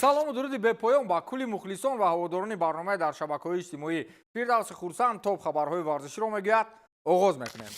Салому дуруди бепоён ба кулли мухлисон ва ҳаводорони барномаи дар шабакаҳои иҷтимоӣ. Фирдавси Хурсанд топ хабарҳои варзиширо мегӯяд. Оғоз мекунем.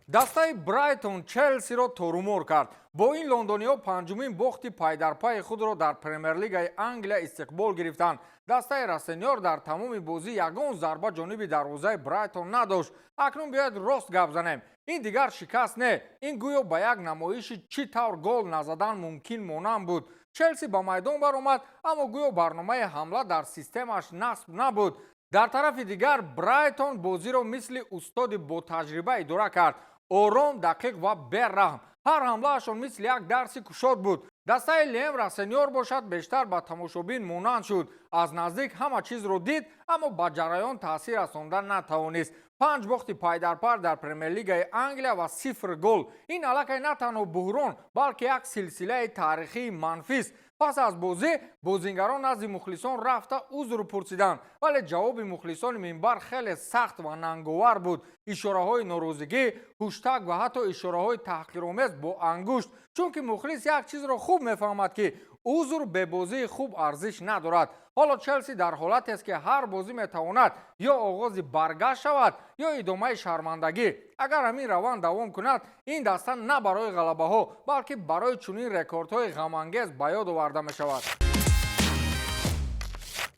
Дастаи Брайтон Челсиро торумор кард. Бо ин лондониҳо панҷумин бохти пайдарпайи худро дар Премерлигаи Англия истиқбол гирифтанд. Дастаи Росениор дар тамоми бозӣ ягон зарба ҷониби дарвозаи Брайтон надошт. Акнун биёед, рост гап занем: ин дигар шикаст не, ин гӯё ба як намоиши чӣ тавр гол назадан мумкин монанд буд. Челси ба майдон баромад, аммо гӯё барномаи ҳамла дар системааш насб набуд. Дар тарафи дигар, Брайтон бозиро мисли устоди ботаҷриба идора кард: ором, дақиқ ва бераҳм. Ҳар ҳамлаашон мисли як дарси кушод буд. Дастаи Лиам Росениор бошад, бештар ба тамошобин монанд шуд: аз наздик ҳама чизро дид, аммо ба ҷараён таъсир расонда натавонист. Панҷ бохти пайдарпай дар Премерлигаи Англия ва сифр гол — ин аллакай на танҳо буҳрон, балки як силсилаи таърихии манфист. Пас аз бозӣ бозингарон назди мухлисон рафта узр пурсиданд, вале ҷавоби мухлисони минбар хеле сахт ва нанговар буд: ишораҳои норозигӣ, ҳуштак ва ҳатто ишораҳои таҳқиромез бо ангушт, чунки мухлис як чизро хуб мефаҳмад, ки узр бе бозии хуб арзиш надорад. Ҳоло Челси дар ҳолатест, ки ҳар бозӣ метавонад ё оғози баргашт шавад, ё идомаи шармандагӣ. Агар ҳамин раванд давом кунад, ин даста на барои ғалабаҳо, балки барои чунин рекордҳои ғамангез ба ёд оварда мешавад.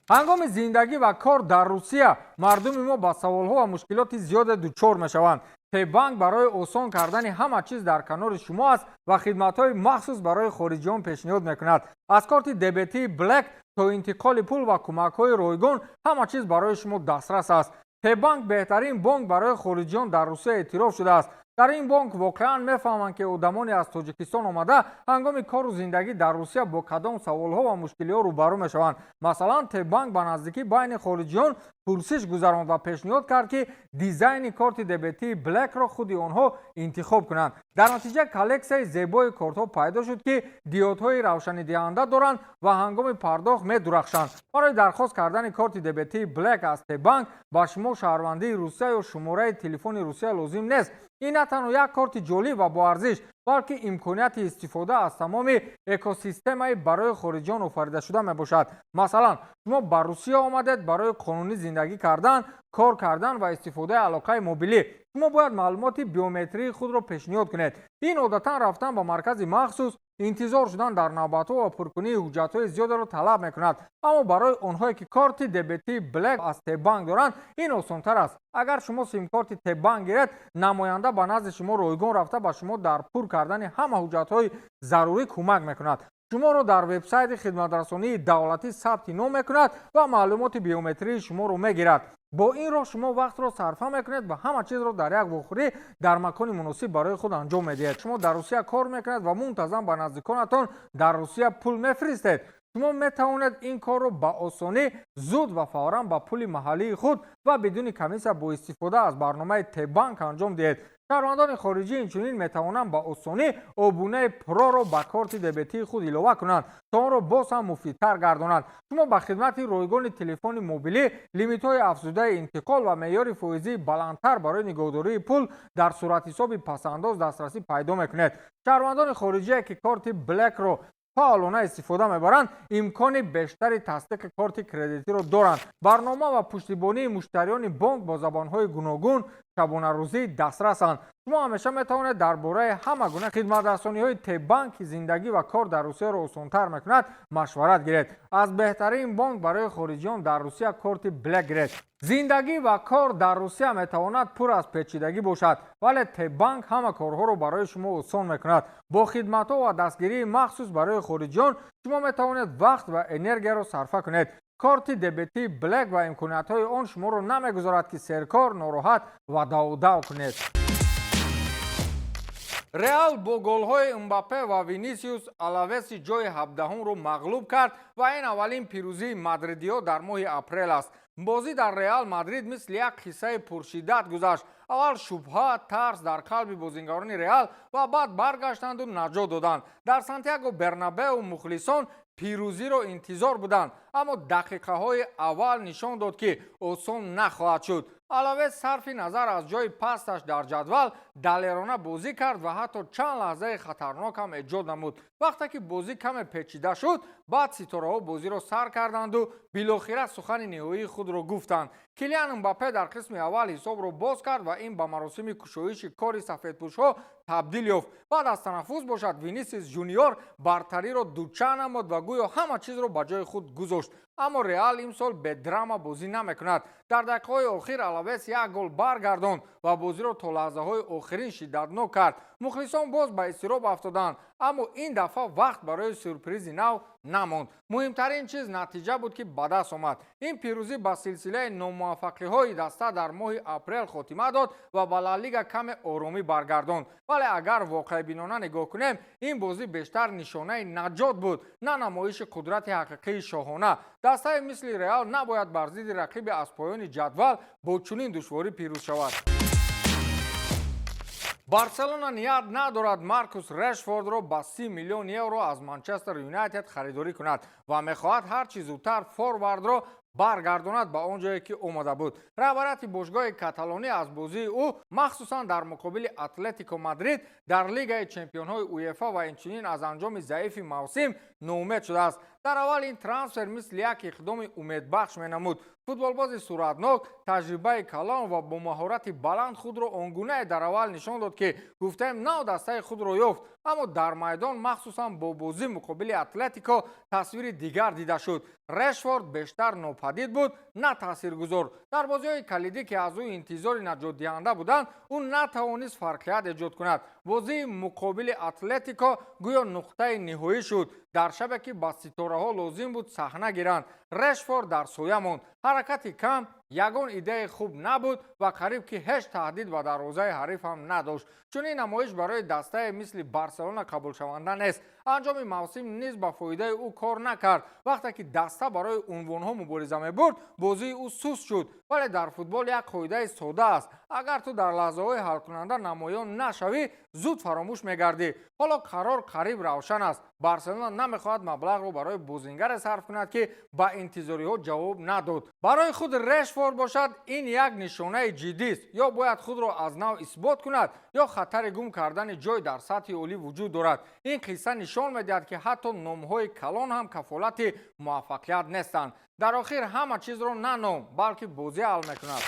Ҳангоми зиндагӣ ва кор дар Русия мардуми мо ба саволҳо ва мушкилоти зиёде дучор мешаванд. Тебанк барои осон кардани ҳама чиз дар канори шумо аст ва хидматҳои махсус барои хориҷиён пешниҳод мекунад. Аз корти дебетии Блек то интиқоли пул ва кӯмакҳои ройгон, ҳама чиз барои шумо дастрас аст. Тебанк беҳтарин бонк барои хориҷиён дар Русия эътироф шудааст. Дар ин бонк воқеан мефаҳманд, ки одамоне аз Тоҷикистон омада ҳангоми кору зиндагӣ дар Русия бо кадом саволҳо ва мушкилиҳо рӯбарӯ мешаванд. Масалан, Тебанк ба наздикӣ байни хориҷиён пурсиш гузаронд ва пешниҳод кард, ки дизайни корти дебетии Блекро худи онҳо интихоб кунанд. Дар натиҷа коллексияи зебои кортҳо пайдо шуд, ки диодҳои равшанидиҳанда доранд ва ҳангоми пардохт медурахшанд. Барои дархост кардани корти дебетии Блек аз Тебанк ба шумо шаҳрвандии Русия ё шумораи телефони Русия лозим нест. Ин на танҳо як корти ҷолиб ва боарзиш, балки имконияти истифода аз тамоми экосистемаи барои хориҷиён офаридашуда мебошад. Масалан, шумо ба Русия омадед барои қонунӣ зиндагӣ кардан, кор кардан ва истифодаи алоқаи мобилӣ. Шумо бояд маълумоти биометрии худро пешниҳод кунед. Ин одатан рафтан ба маркази махсус, интизор шудан дар навбатҳо ва пуркунии ҳуҷҷатҳои зиёдеро талаб мекунад. Аммо барои онҳое, ки корти дебетии Блек аз Тебанк доранд, ин осонтар аст. Агар шумо симкорти Тебанк гиред, намоянда ба назди шумо ройгон рафта, ба шумо дар пур кардани ҳама ҳуҷҷатҳои зарурӣ кӯмак мекунад, шуморо дар вебсайти хидматрасонии давлатӣ сабти ном мекунад ва маълумоти биометрии шуморо мегирад. Бо ин роҳ шумо вақтро сарфа мекунед ва ҳама чизро дар як вохӯрӣ дар макони муносиб барои худ анҷом медиҳед. Шумо дар Русия кор мекунед ва мунтазам ба наздиконатон дар Русия пул мефиристед. Шумо метавонед ин корро ба осонӣ, зуд ва фавран ба пули маҳаллии худ ва бидуни комиссия бо истифода аз барномаи Тебанк анҷом диҳед. Шаҳрвандони хориҷӣ инчунин метавонанд ба осонӣ обунаи Проро ба корти дебетии худ илова кунанд, то онро боз ҳам муфидтар гардонанд. Шумо ба хидмати ройгони телефони мобилӣ, лимитҳои афзудаи интиқол ва меъёри фоизии баландтар барои нигоҳдории пул дар суратҳисоби пасандоз дастрасӣ пайдо мекунед. Шаҳрвандони хориҷие, ки корти Блекро фаъолона истифода мебаранд, имкони бештари тасдиқи корти кредитиро доранд. Барнома ва пуштибонии муштариёни бонк бо забонҳои гуногун шабонарӯзӣ дастрасанд. Шумо ҳамеша метавонед дар бораи ҳама гуна хидматрасониҳои Тебанк, ки зиндагӣ ва кор дар Русияро осонтар мекунад, машварат гиред. Аз беҳтарин бонк барои хориҷиён дар Русия корти Блек гиред. Зиндагӣ ва кор дар Русия метавонад пур аз печидагӣ бошад, вале Тебанк ҳама корҳоро барои шумо осон мекунад. Бо хидматҳо ва дастгирии махсус барои хориҷиён шумо метавонед вақт ва энергияро сарфа кунед. Корти дебетии Блек ва имкониятҳои он шуморо намегузорад, ки серкор, нороҳат ва давдав кунед. Реал бо голҳои Мбаппе ва Винисиус Алавеси ҷои 17-умро мағлуб кард ва ин аввалин пирӯзии мадридиҳо дар моҳи апрел аст. Бозӣ дар Реал Мадрид мисли як қиссаи пуршиддат гузашт: аввал шубҳа, тарс дар қалби бозингарони Реал ва баъд баргаштанду наҷот доданд. Дар Сантьяго Бернабеу мухлисон пирӯзиро интизор буданд, аммо дақиқаҳои аввал нишон дод, ки осон нахоҳад шуд. Алавес сарфи назар аз ҷои пасташ дар ҷадвал, далерона бозӣ кард ва ҳатто чанд лаҳзаи хатарнок ҳам эҷод намуд. Вақте ки бозӣ каме печида шуд, баъд ситораҳо бозиро сар карданду билохира сухани ниҳоии худро гуфтанд. Килиан Мбаппе дар қисми аввал ҳисобро боз кард ва ин ба маросими кушоиши кори сафедпӯшҳо табдил ёфт. Баъд аз танаффус бошад, Винисис Жуниор бартариро дучанд намуд ва гӯё ҳама чизро ба ҷои худ гузошт. Аммо Реал имсол бедрама бозӣ намекунад. Дар дақиқаҳои охир Алавес як гол баргардонд ва бозиро то лаҳзаҳои охирин шиддатнок кард. Мухлисон боз ба изтироб афтоданд, аммо ин дафъа вақт барои сюрпризи нав намонд. Муҳимтарин чиз натиҷа буд, ки ба даст омад. Ин пирӯзӣ ба силсилаи номуваффақиҳои даста дар моҳи апрел хотима дод ва ба Ла Лига каме оромӣ баргардонд. Вале агар воқеъбинона нигоҳ кунем, ин бозӣ бештар нишонаи наҷот буд, на намоиши қудрати ҳақиқии шоҳона. Дастаи мисли Реал набояд бар зидди рақиби аз поёни ҷадвал бо чунин душворӣ пирӯз шавад. Барселона ният надорад Маркус Решфордро ба 30 миллион евро аз Манчестер Юнайтед харидорӣ кунад ва мехоҳад ҳарчи зудтар форвардро баргардонад ба он ҷое, ки омада буд. Раҳбарияти бошгоҳи каталонӣ аз бозии ӯ, махсусан дар муқобили Атлетико Мадрид дар Лигаи чемпионҳои УЕФА ва инчунин аз анҷоми заифи мавсим ноумед шудааст. Дар аввал ин трансфер мисли як иқдоми умедбахш менамуд. Футболбози суръатнок, таҷрибаи калон ва бо маҳорати баланд худро он гунае дар аввал нишон дод, ки гуфтаем, нав дастаи худро ёфт. Аммо дар майдон, махсусан бо бозӣ муқобили Атлетико, тасвири дигар дида шуд. Решфорд бештар нопадид буд, на таъсиргузор. Дар бозиҳои калидӣ, ки аз ӯ интизори наҷотдиҳанда буданд, ӯ натавонист фарқият эҷод кунад. Бозии муқобили Атлетико гӯё нуқтаи ниҳоӣ шуд. Дар шабе, ки ба ситораҳо лозим буд саҳна гиранд, Решфорд дар соя монд. Ҳаракати кам, ягон идеяи хуб набуд ва қариб ки ҳеҷ таҳдид ба дарвозаи ҳариф ҳам надошт. Чунин намоиш барои дастае мисли Барселона қабулшаванда нест. Анҷоми мавсим низ ба фоидаи ӯ кор накард. Вақте ки даста барои унвонҳо мубориза мебурд, бозии ӯ суст шуд. Вале дар футбол як қоидаи сода аст: агар ту дар лаҳзаҳои ҳалкунанда намоён нашавӣ, зуд фаромӯш мегардӣ. Ҳоло қарор қариб равшан аст: Барселона намехоҳад маблағро барои бозингаре сарф кунад, ки ба интизориҳо ҷавоб надод. Барои худ Решфорд бошад, ин як нишонаи ҷиддист: ё бояд худро аз нав исбот кунад, ё хатари гум кардани ҷой дар сатҳи олӣ вуҷуд дорад. Ин қисса нишон медиҳад, ки ҳатто номҳои калон ҳам кафолати муваффақият нестанд. Дар охир ҳама чизро на ном, балки бозӣ ҳал мекунад.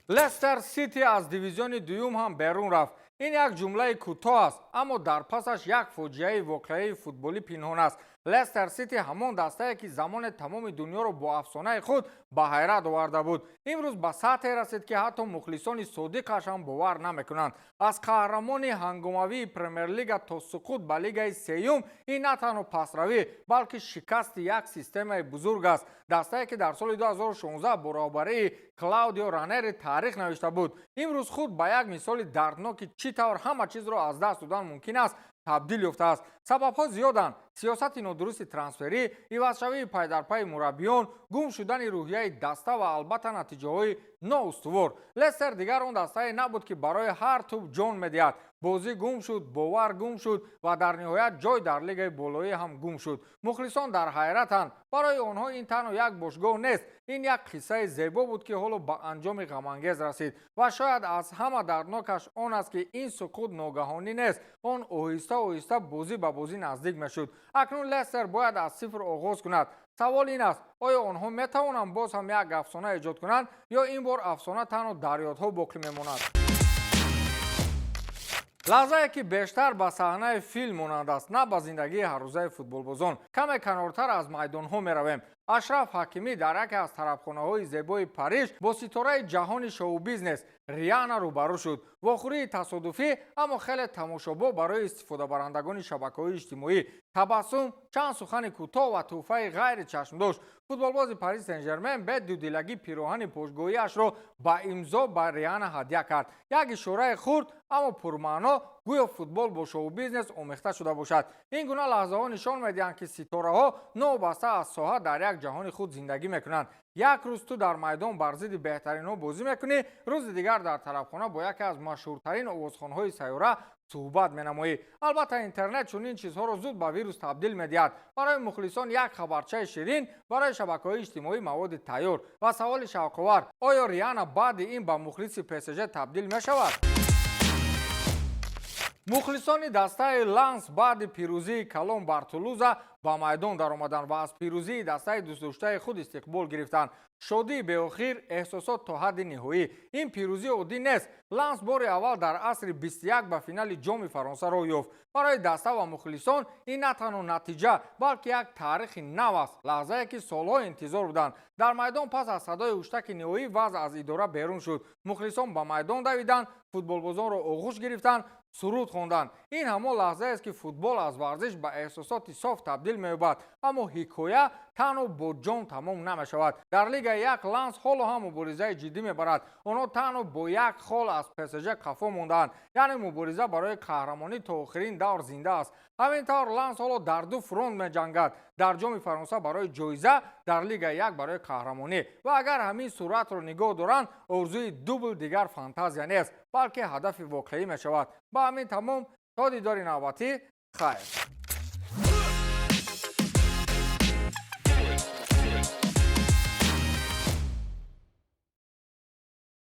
Лестер Сити аз дивизиони дуюм ҳам берун рафт. Ин як ҷумлаи кӯтоҳ аст, аммо дар пасаш як фоҷиаи воқеаи футболӣ пинҳон аст. Лестер Сити, ҳамон дастае, ки замоне тамоми дунёро бо афсонаи худ ба ҳайрат оварда буд, имрӯз ба сатҳе расид, ки ҳатто мухлисони содиқаш ҳам бовар намекунанд. Аз қаҳрамони ҳангомавии Премер-лига то суқут ба лигаи сеюм — ин на танҳо пасравӣ, балки шикасти як системаи бузург аст. Дастае, ки дар соли 2016 бо роҳбарии Клаудио Ранери таърих навишта буд, имрӯз худ ба як мисоли дардноки чӣ тавр ҳама чизро аз даст додан мумкин аст табдил ёфтааст. Сабабҳо зиёданд: сиёсати нодурусти трансферӣ, ивазшавии пайдарпайи мураббиён, гум шудани рӯҳияи даста ва албатта натиҷаҳои ноустувор. Лестер дигар он дастае набуд, ки барои ҳар тӯб ҷон медиҳад. Бозӣ гум шуд, бовар гум шуд ва дар ниҳоят ҷой дар лигаи болоӣ ҳам гум шуд. Мухлисон дар ҳайратанд. Барои онҳо ин танҳо як бошгоҳ нест, ин як қиссаи зебо буд, ки ҳоло ба анҷоми ғамангез расид. Ва шояд аз ҳама дарднокаш он аст, ки ин суқут ногаҳонӣ нест. Он оҳиста оҳиста, бозӣ ба бозӣ наздик мешуд. Акнун Лестер бояд аз сифр оғоз кунад. Савол ин аст: оё онҳо метавонанд боз ҳам як афсона эҷод кунанд ё ин бор афсона танҳо дар ёдҳо боқӣ мемонад? Лаҳзае, ки бештар ба саҳнаи филм монанд аст, на ба зиндагии ҳаррӯзаи футболбозон. Каме канортар аз майдонҳо меравем. Ашраф Ҳакимӣ дар яке аз тарабхонаҳои зебои Париж бо ситораи ҷаҳони шоу-бизнес Риана рӯбарӯ шуд. Вохӯрии тасодуфӣ, аммо хеле тамошобоб барои истифодабарандагони шабакаҳои иҷтимоӣ. Табассум, чанд сухани кӯтоҳ ва тӯҳфаи ғайричашмдошт. Футболбози Парис Сен Жермен бе дудилагӣ пироҳани пошгоҳиашро ба имзо ба Риана ҳадя кард. Як ишораи хурд, аммо пурмаъно. Гӯё футбол бо шоу-бизнес омехта шуда бошад. Ин гуна лаҳзаҳо нишон медиҳанд, ки ситораҳо новобаста аз соҳа дар як ҷаҳони худ зиндагӣ мекунанд. Як рӯз ту дар майдон бар зидди беҳтаринҳо бозӣ мекунӣ, рӯзи дигар дар тарабхона бо яке аз машҳуртарин овозхонҳои сайёра суҳбат менамоӣ. Албатта, интернет чунин чизҳоро зуд ба вирус табдил медиҳад. Барои мухлисон як хабарчаи ширин, барои шабакаҳои иҷтимоӣ маводи тайёр. Ва саволи шавқовар: оё Риана баъди ин ба мухлиси ПСЖ табдил мешавад? Мухлисони дастаи Ланс баъди пирӯзии калон бар Тулуза ба майдон даромаданд ва аз пирӯзии дастаи дӯстдоштаи худ истиқбол гирифтанд. Шодии беохир, эҳсосот то ҳадди ниҳоӣ. Ин пирӯзӣ оддӣ нест. Ланс бори аввал дар асри 21 ба финали Ҷоми Фаронса роҳ ёфт. Барои даста ва мухлисон ин на танҳо натиҷа, балки як таърихи нав аст, лаҳзае, ки солҳо интизор буданд. Дар майдон пас аз садои ҳуштаки ниҳоӣ вазъ аз идора берун шуд. Мухлисон ба майдон давиданд, футболбозонро оғӯш гирифтанд, суруд хонданд. Ин ҳамон лаҳзаест, ки футбол аз варзиш ба эҳсосоти соф табдил меёбад. Аммо ҳикоя танҳо бо ҷом тамом намешавад. Дар Лигаи як Ланс ҳоло ҳам муборизаи ҷиддӣ мебарад. Онҳо танҳо бо як хол аз ПСЖ қафо мондаанд, яъне мубориза барои қаҳрамонӣ то охирин давр зинда аст. Ҳамин тавр, Ланс ҳоло дар ду фронт меҷангад: дар Ҷоми Фаронса барои ҷоиза, дар Лигаи як барои қаҳрамонӣ. Ва агар ҳамин суръатро нигоҳ доранд, орзуи дубл дигар фантазия нест, балки ҳадафи воқеӣ мешавад. Ба ҳамин тамом. То дидори навбатӣ, хайр.